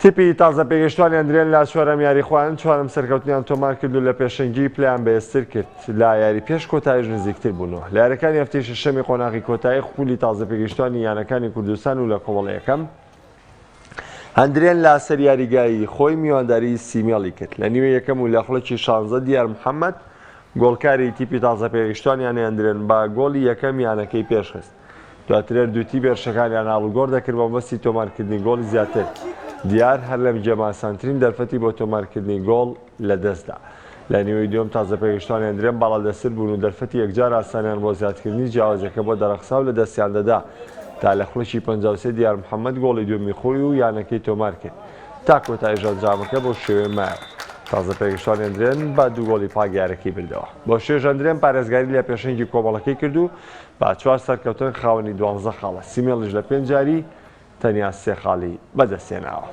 تیپی تازە پێگەشتوانی ئەندرێن لە چوارەم یاری خۆیان چوارەم سەرکەوتنیان تۆمار کرد و لە پێشەنگی پلەیان بەهێزتر کرد لە یاری پێش کۆتاییش نزیکتر بوونەوە لە یاریەکانی هەفتەی شەشەمی قۆناغی کۆتایی خولی تازە پێگەشتوانی یانەکانی کوردستان و لە کۆمەڵە یەکەم هەندرێن لە سەر یاریگای خۆی میوانداری سیمێڵی کرد لە نیوەی یەکەم و لە خولەکی شانزە دیار محەممەد گۆڵکاری تیپی تازە پێگەشتوان یانەی هەندرێن بە گۆڵی یەکەم یانەکەی پێشخست. دواتر هەردوو تیپ هێرشەکانیان ئاڵوگۆڕ دەکرد بە مەبەستی تۆمارکردنی گۆڵی زیاتر. دیار هەر لەم گێمە ئاسانترین دەرفەتی بۆ تۆمارکردنی گۆڵ لەدەستدا. لە نیوەی دووەم تازەپێگەشتوانی هەندرێن باڵادەستر بوون و دەرفەتی یەکجار ئاسانیان بۆ زیادکردنی جیاوازیەکە بۆ دەڕەخسا و لەدەستیان دەدا تا لە خولەکی 53 دیار محەمەد گۆڵی دووەمی خۆی و یانەکەی تۆمارکرد تا کۆتاییش ئەنجامەکە بەو شێوەیە مایەوە. تازەپێگەشتوانی هەندرێن بە دوو گۆڵی پاک یارەکەی بردەوە. بەو شێوەیەش هەندرێن پارێزگاری لە پێشەنگی کۆمەڵەکەی کرد و بە چوار سەرکەوتن خاوەنی دوانزە خاڵە، سیمێڵیش لە پێنج یاری تەنیا سێ خاڵی بەدەستهێناوە.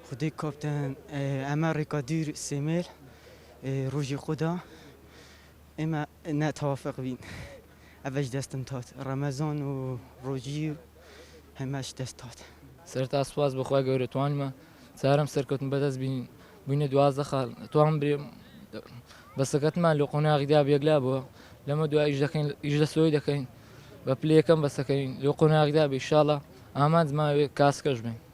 خودی کاپتن ئەمە ڕیکادیر سێمێل ڕۆژی خودا ئێمە نە تەوافق بین ئەڤەش دەستم تات ڕەمەزان و ڕۆژی و هەمەش دەست تات. سەرەتا سوپاس بۆ خوای گەورە توانیمان چوارەم سەرکەوتن بەدەست بینین بووینە 12 خاڵ توان برێم بەسەکەتمان لە قۆناغی دا بێگلا بووە لەمە دوا ئیش دەکەین ئیش لە سۆی دەکەین بە پلەی یەکەم بەسەکەین لە قۆناغیدا بە ئیشاڵە ئامانجمان کاسکەش بین.